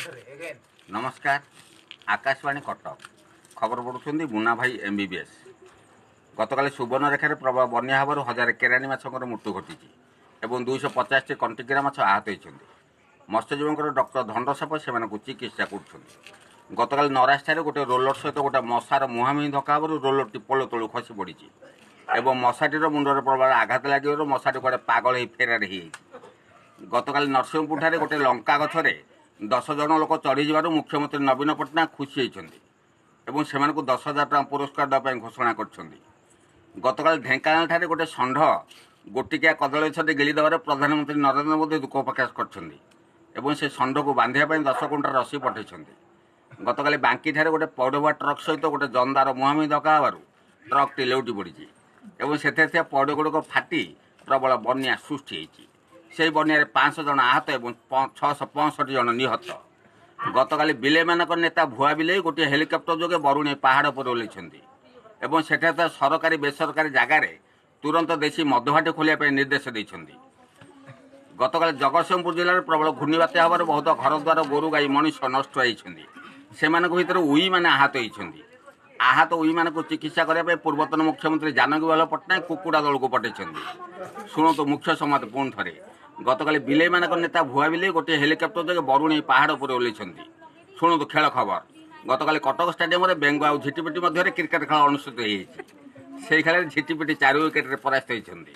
ନମସ୍କାର, ଆକାଶବାଣୀ କଟକ। ଖବର ପଢ଼ୁଛନ୍ତି ମୁନା ଭାଇ, MBBS। ଗତକାଲି ସୁବର୍ଣ୍ଣରେଖାରେ ପ୍ରବଳ ବନ୍ୟା ହେବାରୁ 1000 କେରାଣୀ ମାଛଙ୍କର ମୃତ୍ୟୁ ଘଟିଛି ଏବଂ 250ଟି କଣ୍ଟିକିରା ମାଛ ଆହତ ହୋଇଛନ୍ତି। ମତ୍ସ୍ୟଜୀବୀଙ୍କର ଡକ୍ଟର ଧଣ୍ଡସାପ ସେମାନଙ୍କୁ ଚିକିତ୍ସା କରୁଛନ୍ତି। ଗତକାଲି ନରାଜଠାରେ ଗୋଟେ ରୋଲର ସହିତ ଗୋଟେ ମଶାର ମୁହାଁମୁହିଁ ଧକ୍କା ହେବାରୁ ରୋଲରଟି ପୋଲ ତଳୁ ଖସି ପଡ଼ିଛି ଏବଂ ମଶାଟିର ମୁଣ୍ଡରେ ପ୍ରବଳ ଆଘାତ ଲାଗିବାରୁ ମଶାଟି କୁଆଡ଼େ ପାଗଳ ହେଇ ଫେରାର ହେଇଯାଇଛି। ଗତକାଲି ନରସିଂହପୁରଠାରେ ଗୋଟେ ଲଙ୍କା ଗଛରେ 10 ଜଣ ଲୋକ ଚଢ଼ିଯିବାରୁ ମୁଖ୍ୟମନ୍ତ୍ରୀ ନବୀନ ପଟ୍ଟନାୟକ ଖୁସି ହୋଇଛନ୍ତି ଏବଂ ସେମାନଙ୍କୁ 10,000 ଟଙ୍କା ପୁରସ୍କାର ଦେବା ପାଇଁ ଘୋଷଣା କରିଛନ୍ତି। ଗତକାଲି ଢେଙ୍କାନାଳଠାରେ ଗୋଟେ ଷଣ୍ଢ ଗୋଟିକିଆ କଦଳୀ ଗଛଟି ଗିଳି ଦେବାରେ ପ୍ରଧାନମନ୍ତ୍ରୀ ନରେନ୍ଦ୍ର ମୋଦି ଦୁଃଖ ପ୍ରକାଶ କରିଛନ୍ତି ଏବଂ ସେ ଷଣ୍ଢକୁ ବାନ୍ଧିବା ପାଇଁ 10 କୁଇଣ୍ଟାଲ ରସି ପଠାଇଛନ୍ତି। ଗତକାଲି ବାଙ୍କିଠାରେ ଗୋଟେ ପୌଡ଼ବୁହା ଟ୍ରକ୍ ସହିତ ଗୋଟେ ଜନ୍ଦାର ମୁହାଁମୁହିଁ ଧକ୍କା ହେବାରୁ ଟ୍ରକ୍ଟି ଲେଉଟି ପଡ଼ିଛି ଏବଂ ସେଥିରେ ଥିବା ପୌଡ଼ ଗୁଡ଼ିକ ଫାଟି ପ୍ରବଳ ବନ୍ୟା ସୃଷ୍ଟି ହୋଇଛି। ସେହି ବନ୍ୟାରେ 500 ଜଣ ଆହତ ଏବଂ 665 ଜଣ ନିହତ। ଗତକାଲି ବିଲେଇମାନଙ୍କ ନେତା ଭୁଆ ବିଲେଇ ଗୋଟିଏ ହେଲିକପ୍ଟର ଯୋଗେ ବରୁଣେଇ ପାହାଡ଼ ଉପରେ ଓହ୍ଲାଇଛନ୍ତି ଏବଂ ସେଠାରେ ଥିବା ସରକାରୀ ବେସରକାରୀ ଜାଗାରେ ତୁରନ୍ତ ଦେଶୀ ମଦଭାଟି ଖୋଲିବା ପାଇଁ ନିର୍ଦ୍ଦେଶ ଦେଇଛନ୍ତି। ଗତକାଲି ଜଗତସିଂହପୁର ଜିଲ୍ଲାରେ ପ୍ରବଳ ଘୂର୍ଣ୍ଣିବାତ୍ୟା ହେବାରୁ ବହୁତ ଘରଦ୍ୱାର, ଗୋରୁ ଗାଈ, ମଣିଷ ନଷ୍ଟ ହୋଇଛନ୍ତି। ସେମାନଙ୍କ ଭିତରେ ଉଇମାନେ ଆହତ ହୋଇଛନ୍ତି। ଆହତ ଉଇମାନଙ୍କୁ ଚିକିତ୍ସା କରିବା ପାଇଁ ପୂର୍ବତନ ମୁଖ୍ୟମନ୍ତ୍ରୀ ଜାନକୀବଲ୍ଲଭ ପଟ୍ଟନାୟକ କୁକୁଡ଼ା ଦଳକୁ ପଠାଇଛନ୍ତି। ଶୁଣନ୍ତୁ ମୁଖ୍ୟ ସମ୍ବାଦ ପୁଣି ଥରେ। ଗତକାଲି ବିଲେଇମାନଙ୍କ ନେତା ଭୁଆ ବିଲେଇ ଗୋଟିଏ ହେଲିକପ୍ଟର ଯୋଗେ ବରୁଣେଇ ପାହାଡ଼ ଉପରେ ଓହ୍ଲାଇଛନ୍ତି। ଶୁଣନ୍ତୁ ଖେଳ ଖବର। ଗତକାଲି କଟକ ଷ୍ଟାଡିୟମରେ ବେଙ୍ଗ ଆଉ ଝିଟିପିଟି ମଧ୍ୟରେ କ୍ରିକେଟ ଖେଳ ଅନୁଷ୍ଠିତ ହୋଇଯାଇଛି। ସେହି ଖେଳରେ ଝିଟିପିଟି 4 ୱିକେଟରେ ପରାସ୍ତ ହୋଇଛନ୍ତି।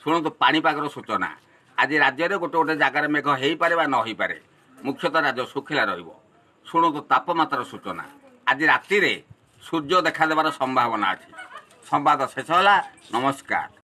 ଶୁଣନ୍ତୁ ପାଣିପାଗର ସୂଚନା। ଆଜି ରାଜ୍ୟରେ ଗୋଟେ ଗୋଟେ ଜାଗାରେ ମେଘ ହେଇପାରେ ବା ନ ହେଇପାରେ। ମୁଖ୍ୟତଃ ରାଜ୍ୟ ଶୁଖିଲା ରହିବ। ଶୁଣନ୍ତୁ ତାପମାତ୍ରାର ସୂଚନା। ଆଜି ରାତିରେ ସୂର୍ଯ୍ୟ ଦେଖାଦେବାର ସମ୍ଭାବନା ଅଛି। ସମ୍ବାଦ ଶେଷ ହେଲା। ନମସ୍କାର।